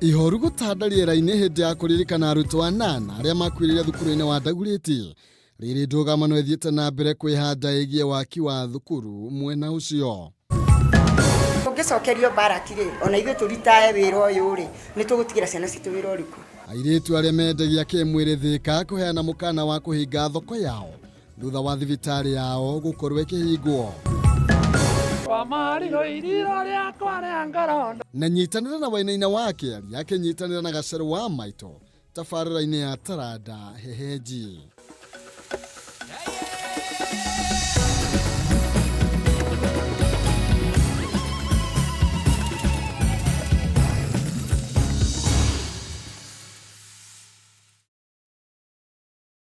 Ihoru gũtanda rĩera-inĩ hĩndĩ ya kũririkana arutwo anana arĩa makuĩrĩire thukuru-inĩ wa Dagoretti. Rĩrĩ ndũgamano ĩthiĩte na mbere kwĩhanda ĩgiĩ waki wa thukuru mwena ũcio. Tũngĩcokerio mbaraki rĩ, ona ithuĩ tũritae wĩra ũyũ rĩ, nĩ tũgũtigĩra ciana citũ wĩra ũrĩkũ? Airĩtu arĩa mendagia kĩmwĩrĩ Thĩka kũheana mũkana wa kũhinga thoko yao thutha wa thibitarĩ yao gũkorwo ĩkĩhingwo. Na nyitanĩra na Wainaina wa Kĩaria akĩnyitanĩra na Gacerũ wa Maitũ tabarĩra-inĩ ya Taranda Hehenji.